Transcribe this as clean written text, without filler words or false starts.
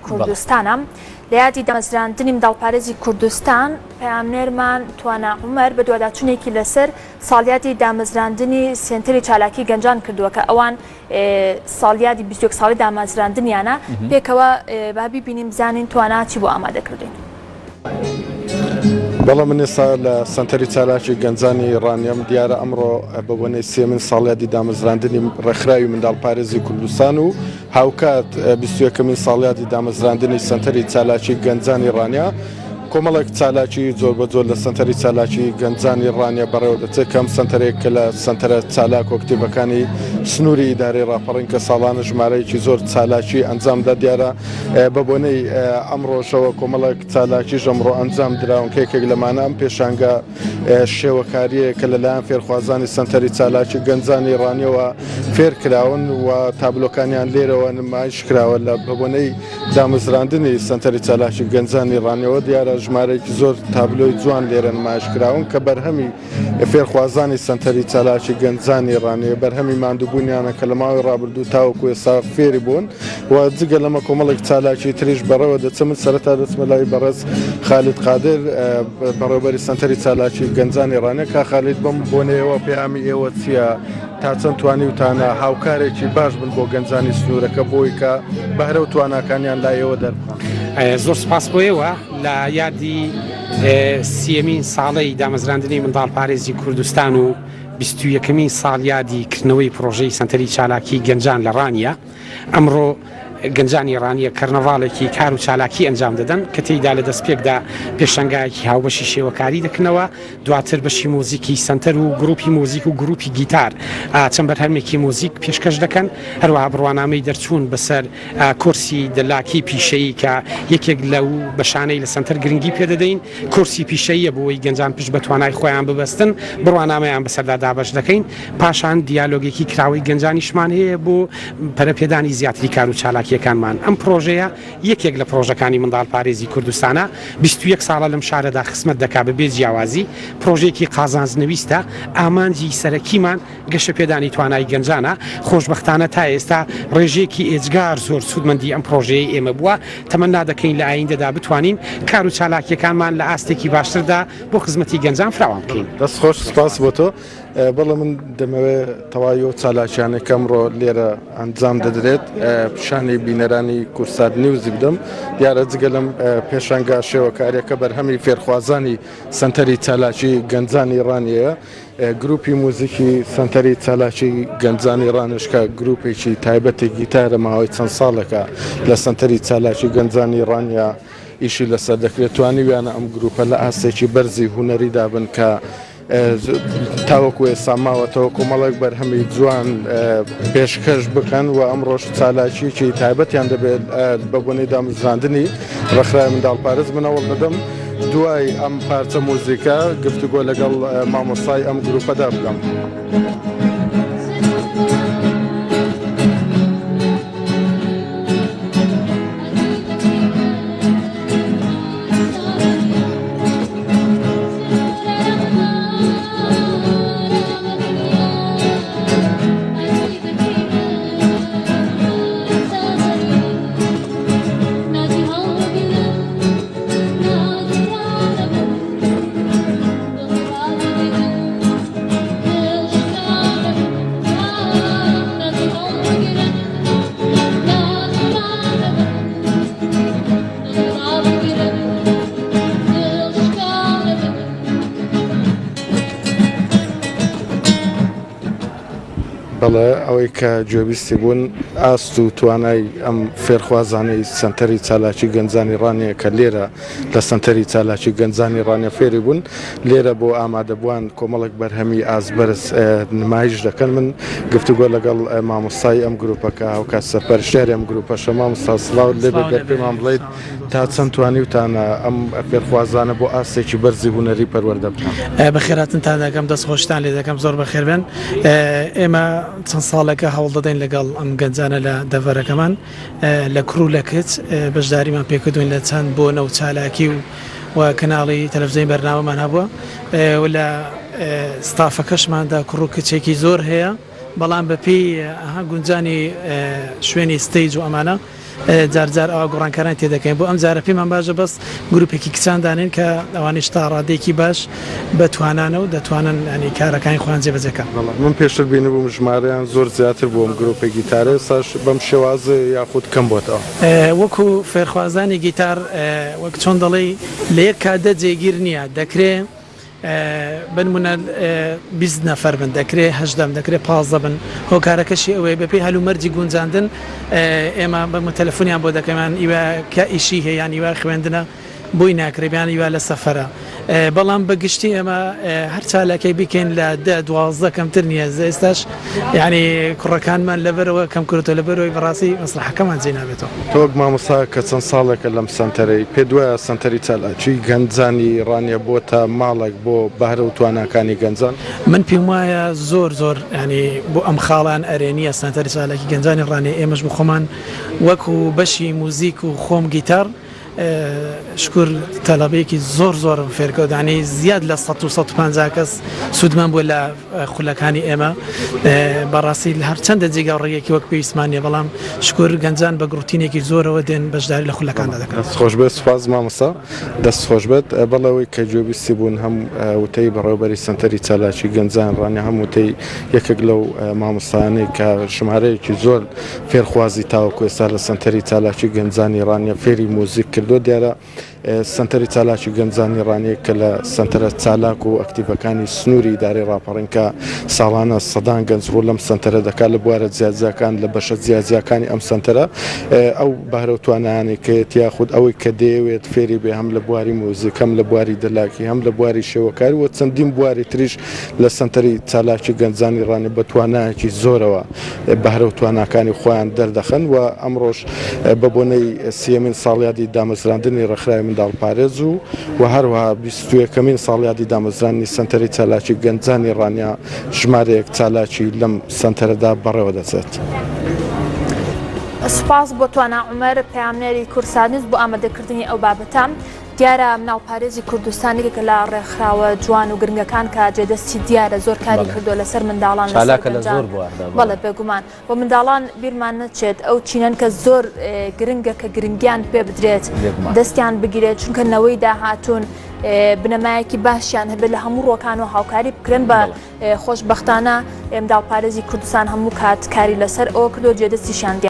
کوردستانە. لە یادی دامەزراندنی منداڵپارێزی کوردستان، پەیامنێرمان توانا عومەر بەدواداچوونێکی لەسەر ساڵیادی دامەزراندنی سێنتەری چالاکی گەنجان کردووە کە ئەوان ساڵیادی 21 ساڵی دامەزراندنیانە پێکەوە با بیبینین بزانین توانا چی بۆ ئامادە کردوین. بەڵێ من ئێستا لە سەنتەری چالاکی گەنجانی ڕانیەم، دیارە ئەمڕۆ بە بۆنەی سێمین ساڵیادی دامەزراندنی ڕێکخراوی منداڵپارێزی کوردستان و هاوکات 21مین ساڵیادی دامەزراندنی سەنتەری چالاکی گەنجانی ڕانیە کۆمەڵێک چالاکی جۆربەجۆر لە سەنتەری چالاکی گەنجانی ڕانیە بەڕێوە دەچێت کە ئەم سەنتەرێک کە لە سەنتەرە چالاک و ئەکتیڤەکانی سنووری ئیدارەی ڕاپەڕین کە ساڵانە ژمارەیەکی زۆر چالاکی ئەنجامدا دیارە بە بۆنەی ئەمڕۆشەوە کۆمەڵێک چالاکیش ئەمڕۆ ئەنجام دراون کە یەکێک لەمانە ئەم پێشانگا شێوەکارییە کە لەلایەن فێرخوازانی سەنتەری چالاکی گەنجانی ڕانیەوە فێرکراون و تابلۆکانیان لێرەوە نمایش کراوە لە بەبۆنەی دامەزراندنی سەنتەری چالاکی گەنجانی ڕانیەوە دیارە ژمارەیەکی زۆر تابلۆی جوان لێرە نمایش کراون کە بەرهەمی فێرخوازانی سەنتەری چالاکی گەنجانی ڕانیە بەرهەمی ماندووبوونیانە کە لە ماوەی ڕابردوو تاوەکو ئێستا فێری بوون و جگە لەمە کۆمەڵێک چالاکی تریش بەڕێوە دەچم من سەرەتا دەچمە لای بەڕێز خالید قادر بەڕێوبەری سەنتەری چالاکی گەنجانی ڕانیە کا خالید بەم بۆنەیەوە پەیامی ئێوە چییە؟ تا چەند توانیوتانە هاوکارێکی باش بن بۆ گەنجانی سنوورەکە بۆی کە بەهرە و تواناکانیان لای ئێوە دەربخەن؟ زۆر سپاس بۆ ئێوە لە یادی سیەمین ساڵەی دامەزراندنی منداڵپارێزی کوردستان و 21مین ساڵیادی کردنەوەی پرۆژەی سەنتەری چالاکی گەنجان لە ڕانیە ئەمڕۆ گەنجانی ڕانیە کەرنەڤاڵێکی کار و چالاکی ئەنجام دەدەن کە تێیدا لە دەستپێکدا پێشەنگایەکی هاوبەشی شێوەکاری دەکەنەوە، دواتر بەشی مۆزیکی سەنتەر و گروپی مۆزیک و گروپی گیتار چەند بەرهەمێکی مۆزیک پێشکەش دەکەن، هەروەها بڕوانامەی دەرچوون بەسەر کۆرسی دەلاکی پیشەیی کە یەکێک لەو بەشانەی لە سەنتەر گرنگی پێدەدەین کۆرسی پیشەییە بۆ ئەوەی گەنجان پشت بە توانای خۆیان ببەستن بڕوانامەیان بەسەردا دابەش دەکەین. پاشان دیالۆگێکی کراوەی گەنجانیشمان هەیە بۆ پەرەپێدانی زیاتری کار و چالاکییەکانمان. ئەم پڕۆژەیە یەکێک لە پڕۆژەکانی منداڵپارێزی کوردستانە، 21 ساڵە لەم شارەدا خزمەت دەکات بەبێ جیاوازی، پڕۆژەیەکی قازانجنەویستە، ئامانجی سەرەکیمان گەشەپێدانی توانای گەنجانە، خۆشبەختانە تا ئێستا ڕێژەیەکی ئێجگار زۆر سوودمەندی ئەم پڕۆژەیەی ئێمە بووە، تەمەنا دەکەین لە ئایندەدا بتوانین کار و چالاکییەکانمان لە ئاستێکی باشتردا بۆ خزمەتی گەنجان فراوان بکەین. دەست خۆش، سپاس بۆ تۆ. بەڵێ من دەمەوێت تەواوی ئەو چالاکیانەی کە ئەمڕۆ لێرە ئەنجام دەدرێت پیشانی بینەرانی کوردسات نیوزی بدەم دیارە جگە لەم پێشانگا شێوەکاریەکە بەرهەمی فێرخوازانی سەنتەری چالاکی گەنجانی ڕانیەیە گروپی موزیکی سەنتەری چالاکی گەنجانی ڕانشکە گروپێکی تایبەتی گیتارە ماوەی چەند ساڵێکە لە سەنتەری چالاکی گەنجانی ڕانیە ئیشی لەسەر دەکرێت توانیویانە ئەم گروپە لە ئاستێکی بەرزی هونەریدا بن کە تاوەکو ئێستا ماوەتەوە کۆمەڵێک بەرهەمی جوان پێشکەش بکەن و ئەمڕۆش چالاکیەکی تایبەتیان دەبێت بە بۆنەی دامەزراندنی ڕێکخراوی منداڵپارێز من هەوڵ دەدەم دوای ئەم پارچە موزیکە گفتوگۆ لەگەڵ مامۆستای ئەم گروپەدا بکەم. بەڵێ ئەوەی کە گوێبیستی بوون ئاست و توانای ئەم فێرخوازانەی سەنتەری چالاکی گەنجانی ڕانیە کە لێرە لە سەنتەری چالاکی گەنجانی ڕانیە فێری بوون لێرە بۆ ئامادەبووان کۆمەڵێک بەرهەمی ئاست بەرز نمایش دەکەن من گفتوگۆ لەگەڵ مامۆستای ئەم گروپە کە هاوکات سەرپەرشتیاری ئەم گروپەشە مامۆستا سڵاوت لێ بێ گەر پێمان بڵێیت تا چەند توانیوتانە ئەم فێرخوازانە بۆ ئاستێکی بەرزی هونەری پەروەردە بکەن؟ بەخێرهاتنتان دەکەم دەست خۆشتان لێ دەکەم زۆر بەخێر بێن ئێمە چەند ساڵێکە هەوڵ دەدەین لەگەڵ ئەم گەنجانە لە دەڤەرەکەمان لە کوڕ و لە کچ بەشداریمان پێکردوون لە چەند بۆنە و چالاکی و و کەناڵی تەلەفزیۆنی بەرنامەمان هەبووە و لە ستافەکەشماندا کوڕ و کچێکی زۆر هەیە بەڵام بەپێی گونجانی شوێنی stage و ئەمانە. جار جار ئەوا گۆڕانکارانی تێ دەکەین بۆ ئەم جارە پێمان باشە بەس گروپێکی کچان دانێن کە ئەوانیش تا ڕادەیەکی باش بە توانانە و دەتوانن ینی کارەکانی خۆیان جێبەجێ کەن. بەڵێ من پێشتر بینیبووم ژمارەیان زۆر زیاتر بوو ئەم گروپەی گیتارە ئێستاش بەم شێوازەیە یاخود کەم بۆتەوە؟ وەکو فێرخوازانی گیتار وەک چۆن دەڵێی لە یەک کاتدا جێگیر نییە دەکرێ بنمونە 20 نەفەر بن دەکرێ هەژدە بن دەکرێ 15 بن هۆکارەکەشی ئەوەیە بەپێی هەلومەرجی گونجاندن ئێمە بە تەلەفۆنیان بۆ دەکەمان ئیوە کە ئیشی هەیە یان ئیوە خوێندنە بۆی ناکرێ یان ئیوە لە سەفەرە بەڵام بە گشتی ئێمە هەر چالاکی بیکەین لە دە 12 کەمتر نییە ئێستاش یعنی کوڕەکانمان لەبەرەوە کەم کردووە لەبەرەوەی بەڕاستی مەسرحەکەمان جێ نابێتەوە. تۆ وەک مامۆستا کە چەند ساڵێکە لەم سەنتەرەی، پێت وایە سەنتەری چالاکی گەنجانی ڕانیە بۆتە ماڵێک بۆ بەهرە و تواناکانی گەنجان؟ من پێم وایە زۆر زۆر یانی بۆ ئەم خاڵان ئەرێنیە سەنتەری چالاکی گەنجانی ڕانیە ئێمەش بۆ خۆمان وەکو بەشی موزیک و خۆم گیتار شکور تەلەبەیەکی زۆر زۆرم فێرکرد یانی زیاد لە 100 و 150 کەس سوودمان بووە لە خولەکانی ئێمە بەڕاستی لە هەرچەندە جێگا و ڕێگەیەکی وەک پێویستمان نییە بەڵام شکور گەنجان بە گڕوتینێکی زۆرەوە دێن بەشداری لە خولەکاندا دەکەن. دەست خۆش بێت سوپاس مامۆستا. دەست خۆش بێت بەڵێ ئەوەی کە گوێبیستی بوون هەم وتەی بەڕێوەبەری سەنتەری چالاکی گەنجان ڕانیە هەم وتەی یەکێک لەو مامۆستایانەی کە ژمارەیەکی زۆر فێرخوازی تاوەکو ئێستا لە سەنتەری چالاکی گەنجانی ڕانیە فێری موزیک کردووە دیارە سەنتەری چالاکی گەنجانی ڕانیە کە لە سەنتەرە چالاک و ئەکتیڤەکانی سنووری ئیدارەی ڕاپەڕین کە ساڵانە سەدان گەنج ڕوو لەم سەنتەرە دەکات لە بوارە جیاجیاکان لە بەشە جیاجیاکانی ئەم سەنتەرە ئەو بەهرە و توانایانەی کە هەیەتی یاخود ئەوەی کە دەیەوێت فێری بێ هەم لە بواری موزیک هەم لە بواری دەلاکی هەم لە بواری شێوەکاری و چەندین بواری تریش لە سەنتەری چالاکی گەنجانی ڕانیە بە توانایەکی زۆرەوە بەهرە و تواناکانی خۆیان دەردەخەن و ئەمڕۆش بە بۆنەی سییەمین ساڵیادی دامەزراندنی ڕێکخراوی منداڵپارێز و و هەروەها بیستویەکەمین ساڵیادی دامەزراندنی سەنتەری چالاکی گەنجانی ڕانیە ژمارەیەک چالاکی لەم سەنتەرەدا بەڕێوە دەچێت. سوپاس بۆ توانا عومەر پەیامنێری کوردسات نیوز بۆ ئامادەکردنی ئەو بابەتە. دیارە مناڵپارێزی کوردستان یەکێکە لە ڕێکخراوە جوان و گرنگەکان کە جێدەستی دیارە زۆر کاری کردووە لەسەر منداڵان لەسەر چالاکە لە گەنجان. زۆر بواردا بەڵێ. بەڵێ بێگومان و منداڵان بیرمان نەچێت ئەو چینەن کە زۆر گرنگە کە گرنگیان پێ بدرێت بێگومان. دەستیان بگیرێت چونکە نەوەی داهاتوون بنەمایەکی باشیان هەبێت لە هەموو ڕۆکان و هاوکاری بکرێن بە بەڵێ. خۆشبەختانە منداڵپارێزی کوردستان هەموو کات کاری لەسەر ئەوە کردووە جێدەستیشیان دیارە.